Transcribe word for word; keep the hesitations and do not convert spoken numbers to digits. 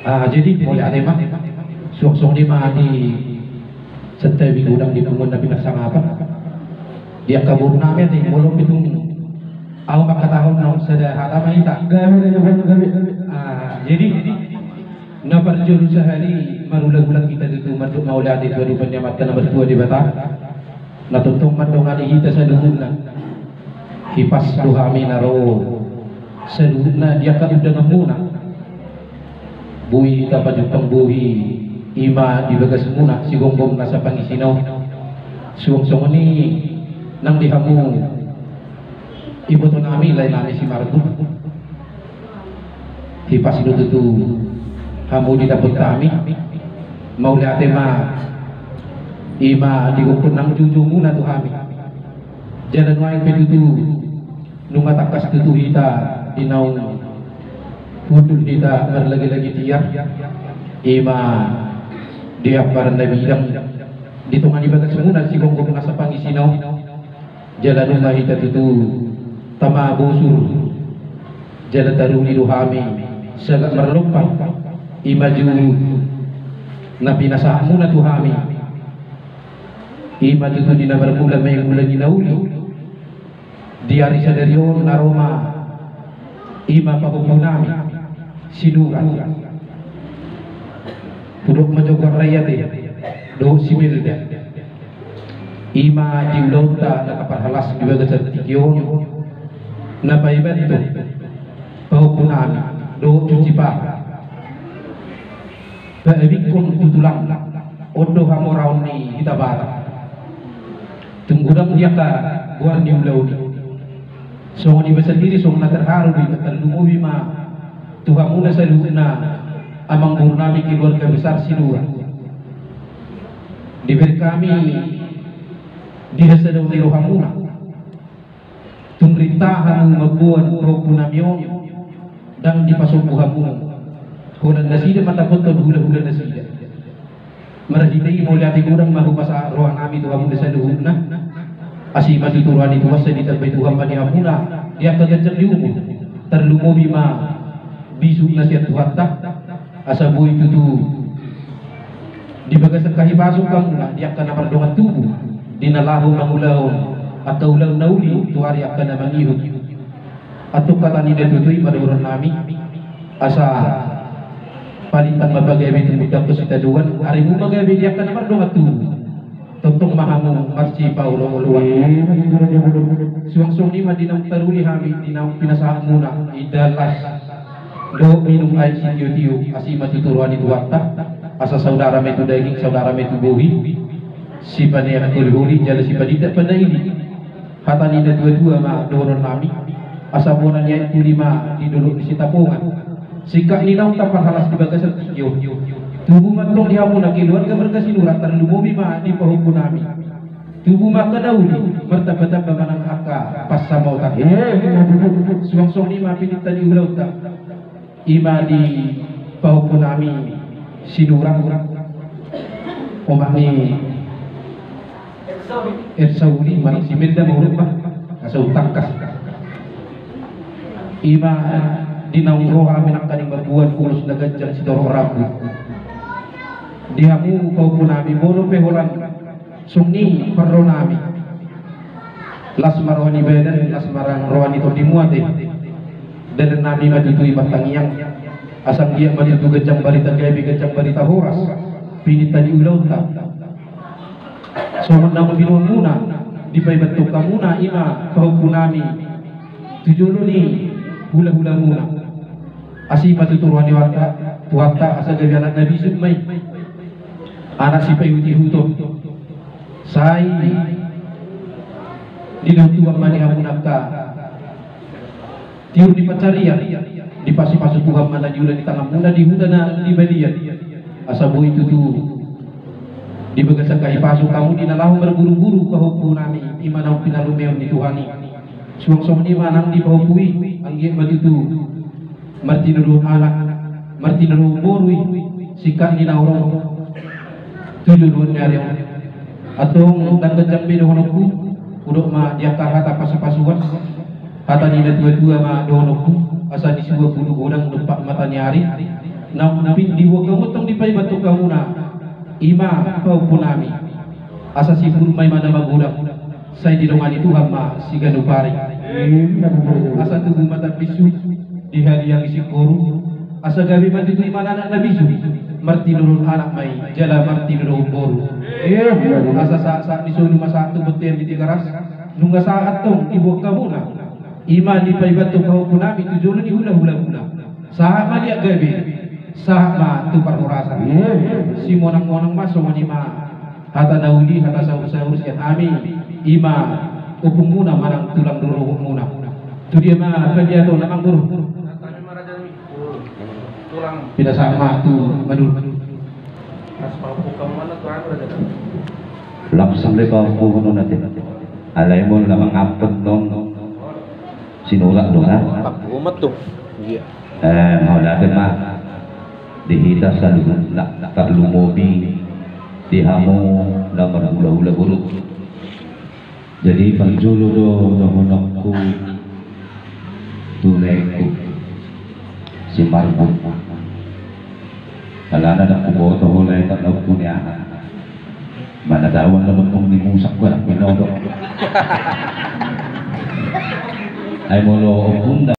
Ah, jadi mauliate ma. Suang songon i ma di santabi godang di punguan na pinarsangapan. Di angka boru nami ate, molo pe tung ahu mangkatahon naung sada hata ma hita. Gabe, gabe, gabe, gabe. Ah, jadi na parjolo sahali marulak-ulak hita tutu mandok mauliate tu adopan ni Amanta na martua Debata. Na tongtong mandongani hita saluhutna. Hipas do hami na ro saluhutna di angka undanganmuna. Boi hita pajumpang bohi, i ma di bagasmuna sigomgom nasa pangisina on. Suang songon i nang di hamu iboto nami, lae nami si Marbun. Hipas do tutu hamu didapot hami. Mauliate ma, i ma di gokhon nang joujou muna tu hami. Jala nuaeng pe tutu nunga tangkas tutu hita di naung hundul hita marlagilagi tiar, i ma di hamparan na bidang di tonga ni bagasmuna sigomgom nasa pangisina on. Jala nunga hita tutu tama bosur, jala taruli do hami sagat marlompan, i ma juru na pinasahatmuna tu hami. I ma tutu di na marmula ma i mula ni na uli. Di ari sadari on na ro ma, i ma pahompu nami Sinurat. Hudok ma jo goar na i ate, dohot si Melda. I ma di ulaonta na taparhalas di bagasan tingki on, na paebanto pahompu nami dohot cuci paha. Paabingkon tu tulang, on do hamoraon ni hita Batak. Tung godang di angka goar ni ulaon i. Songon iba sandiri songon na terharu do iba, tarlumobi ma tu hamuna saluhutna amangboru nami keluarga besar Sinurat. Dibereng hami di hasadaon ni rohamuna. Tung rinta hamu mamboan pahompu nami on, ndang dipasombu hamu. Holan nasida mandapothon hulahula nasida. Marhite i mauliate godang ma hupasahat roha nami tu hamuna saluhutna. Asi ma tutu roha ni Tuhanta, ditambai Tuhan ma di hamuna di angka ganjang ni umur. Tarlumobi ma bisuk na sian Tuhanta. Asa boi tutu di bagasan hahipason hamuna di angka na mardongan tubu, di na laho mangulahon angka ulaon na uli tu ari angka na mangihut. Antong hata ni natuatua i ma dohonon nami, asa palintang ma pagabe tumundalhon sitadoan, arimu ma gabe di angka na mardongan tubu. Tongtong ma hamu marsipaolooloan. Suang songon i ma di naung taruli hami, di naung pinasahatmuna indahan las dohot minum aek sitiotio, asi ma tutu roha ni Tuhanta. Asa saudara ma i tu daging, saudara ma i tu bohi, sipaneang holiholi jala sipanindak pandaidi. Hata ni natuatua ma dohonon nami, asa bona ni aek tuli ma di dolok ni Sitapongan. Singkat ni naung taparhalas di bagasan tingki on, tubu ma antong di hamuna keluarga marga Sinurat, tarlumobi ma di pahompu nami. Tubu ma angka na uli, martambatamba ma nang angka pansamotan. Suang songon i ma pininta ni ulaonta. I ma di pahompu nami Sinurat, omak ni Ersauli, manang si Melda ma hudok ma, asa hutangkas. I ma di naung ro hami nangkaning mamboan ulos na ganjang sitorop rambu. Di hamu pahompu nami, molo pe holan songon i parro nami, las ma roha ni badan, las ma nang roha ni tondimu ate. Dalan nami ma tutu i martangiang, asa anggiat ma tutu ganjang barita gabe, ganjang barita horas pininta ni ulaonta. Songon naung binoanmuna, dipaebanhon hamuna i ma pahompu nami tu jolo ni hulahulamuna. Asi ma tutu roha ni Tuhanta, Tuhanta, asa gabe anak na bisuk ma i, anak sipaihutihuton. Sai dilehon Tuhan ma di hamuna angka tiur ni pansarian, dipasupasu Tuhan ma na niula ni tanganmuna di huta na nibalian. Asa boi tutu di bagasan hahipason hamu di na laho marburu-buru pahompu nami, i ma naung pinalumeon ni Tuhan i. Suang songon i ma nang di pahompu i, anggiat ma tutu martinodohon anak, martinodohon boru i, singkat ni na ro tu joloan ni ari on. Antong ndang ganjang be dohononku, hudok ma di angka hata pasupasuan, hata ni natuatua ma dohononku, asa disuan bulu godang dompak mata ni ari, Naung dibuat hamu tong dipaibathon hamuna, i ma pahompu nami. Asa simbur ma i ma na magodang, sai didongani Tuhan ma siganup ari. Asa tubu ma tambinsu di haliang ni singkoru. Asa gabe ma tutu i ma na anak na bisuk, martinodohon anak ma i jala martinodohon boru. Asa sahat-sahat ni solu ma sahat tu bontean ni Tigaras. Nunga sahat tong dibuat hamuna, i ma dipaibathon pahompu nami tu jolo ni hula-hula muna. Sahat ma liat gabe, sahat ma tu parhorasan. Simonang-monang ma songon i ma hata na uli, hata saur-saur sian hami, i ma ompung muna manang tulang rorobot muna. Tu dia ma paliaton, amang boru? Pinasahat ma tu madung. Langsung do pahompuhon on ate. Alai molo na mangampon on, sinurat do ha. Pahompuhon tu. Iya. Eh, mauliate ma di hita saluhutna, tarlumobi di hamu na marhula-hula boru. Jadi parjolo do dohononku tu laengku si Marbun. Alana ndang huboto ho lae, tak na umpuni aha. Mana tahu anda mempung ni musak, barang pinodo. Ai molo ompung